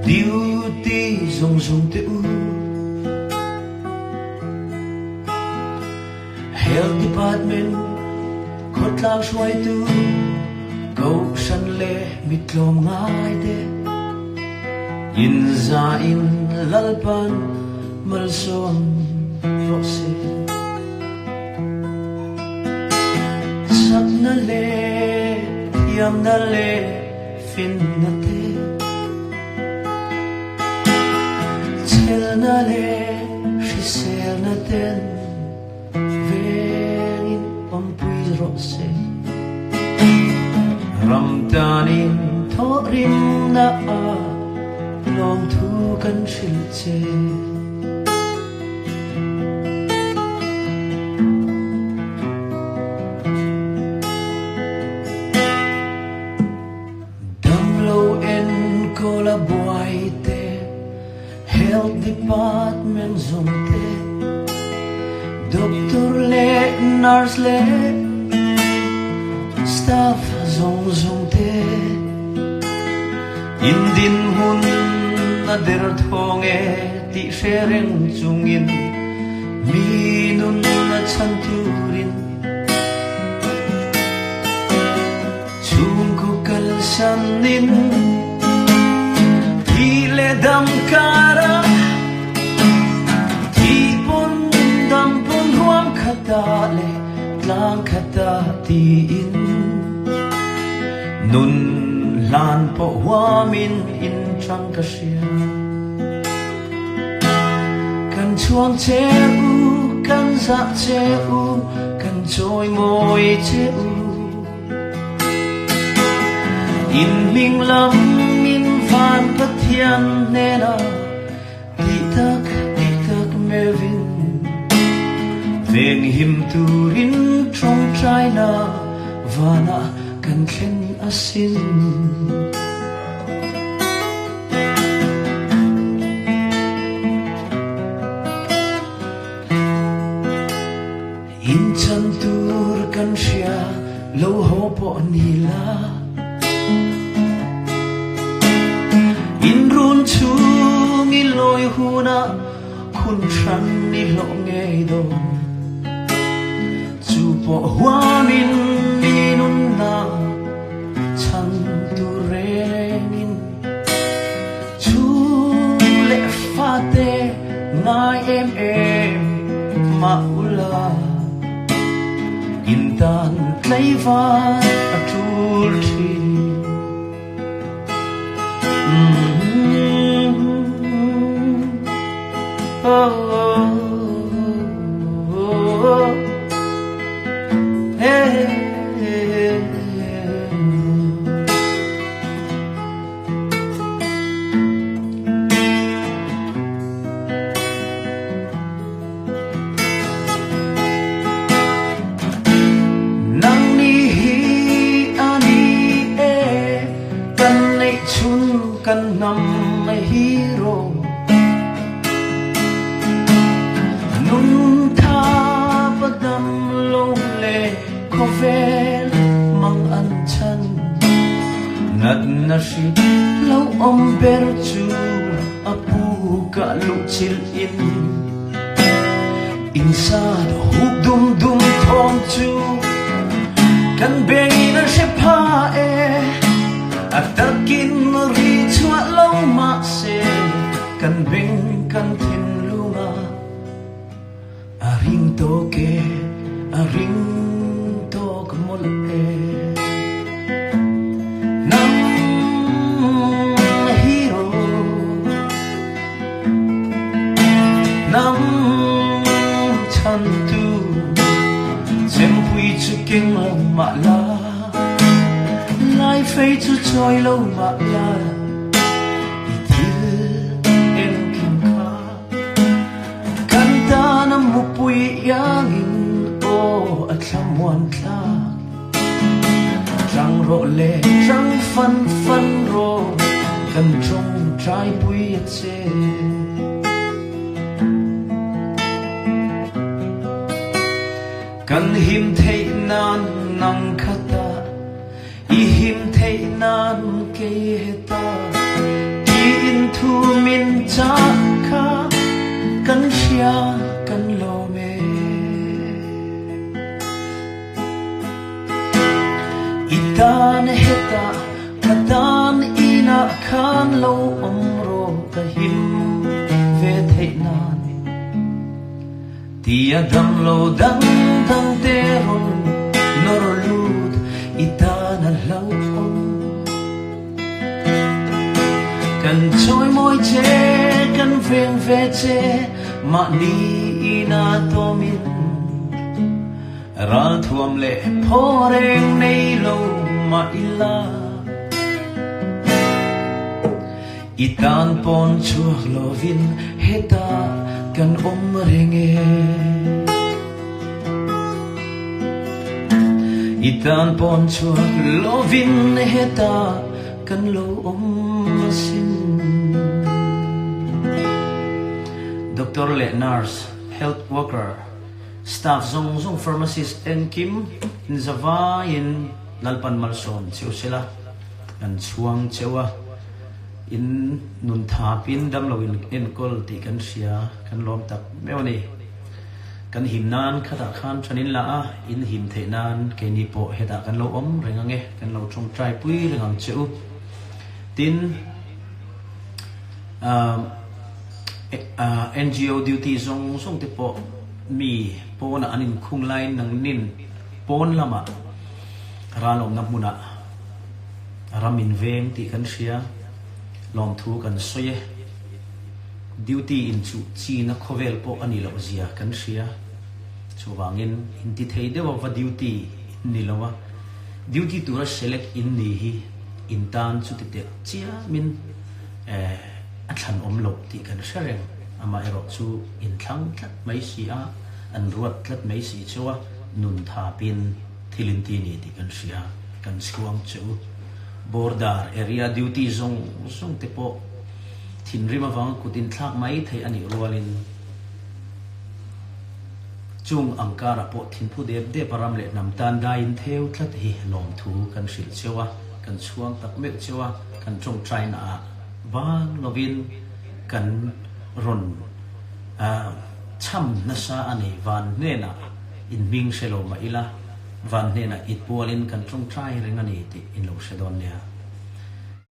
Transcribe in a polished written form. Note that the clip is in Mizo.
Duty zawng zawng te u. Health Department khawtlang hruaitu kohhran le mitlawm ngai te in za in Lalpan malsawm rawh se. Chakna le thiamna le finna te Chhelna leh hriselna ten vengin awmpui rawh se. Ram tanin thawhrimna ah lawmthu kan hrilh che. Damlo enkawl a buai te, Health Department zawng te, Doctor leh Nurse leh Staff zawng zawng te, in dinhmun a derthawng e tih hre reng chungin mi nun a chhan turin Chhungkaw kalsanin thi leh dam karah thi pawn dam pawn ruam khatah leh tlang khatah tiin nun hlan pawh huamin in chang ka hria. Kan chhuang che u, kan zah che u, kan chawimawi che u. In hming lam in van Pathian hnenah tih tak tih tak meuhin venghim turin tawngtaina vanah kan thlen asin. In chan tur kan hria lo haw pawh ni la. In run chung i lawi hunah khun hran i hlawh ngei dawn. Chu pawh huamin mi nunna chhan tur rengin chhung leh fate ngai em em mah ula in tan tlaivar a tul thin. Nang ni hi a ni e kan neihchhun kan hnam a hero Nun tha padam lo le khawvel mang an chan Natna hri lo awm ber chu a pu ka luhchilh in Insat huk dum dum thawm chu kan bengin a hre pha e A takin ri chhuah lo mahse kan beng kan thinlung ah a ring tawk e a ring tawk mawlh e Hnam hero Hnam chhantu chempui chu keng lo mah la Laifei chu chawi lo mah la I thil engkim kha Kan tan a mupui iangin aw a thlamuan thlak Tang rawh le tang fan fan rawh kan tawngtai pui a che. Kan him theih nan nang khata i him theih nan kei heta tiin thu. I tan hetah ka tan inah khan lo awm rawh ka him ve theih nan. Tia damlo dang dang te rawn nawr lut i tan a hlauhawm. Kan chawimawi che, kan veng ve che, mahni ina tawmin ralthuam leh phaw reng nei lo mah ila. I tan pawn chhuak lovin hetah kan awm reng e. I tan pawn chhuak lovin hetah kan lo awm asin. Doctor leh nurse, health worker, staff zawng zawng pharmacist engkim inzavaiin Lalpan malsawm cheu sela. Kan chhuang cheu a, in nun thapin damlo in enkawl tih kan hria, kan lawm tak meuh a ni. Kan him nan khatah khan than in la a, in him theih nan keini pawh hetah kan lo awm reng ang e, kan lo tawngtai pui reng ang che u. Tin, NGO duty zawng zawng te pawh mi pawnah an inkhung laiin nangnin pawn lamah ralawmna hmunah Ram in veng tih kan hria, lawmthu kan sawi e. Duty in chuh china khawvel pawh a nih loh zia kan hria. Chuvangin inti thei deuh a va duty in ni lo a, duty tura select in ni hi in tan chuti teh chiamin a thlan awm loh tih kan hre reng. Amaherawh chu in thlang tlat mai si a, an ruat tlat mai si cheu a, nun thapin. Thil in ti ni tih kan hria, kan chhuang che u. Border area duty zawng zawng te pawh thinrim avanga kut in thlak mai theih a nih rualin chung ang karah pawh thinphu dep dep a ram leh hnam tan dai in theu tlat hi lawmthu kan hrilh cheu a, kan chhuang tak meuh cheu a, kan tawngtai naah bang lovin kan rawn cham nasa a ni van hnenah. In hming hre lo mah ila, van hnenah it pualin kan tawngtai reng a ni tih in lo hre dawn nia.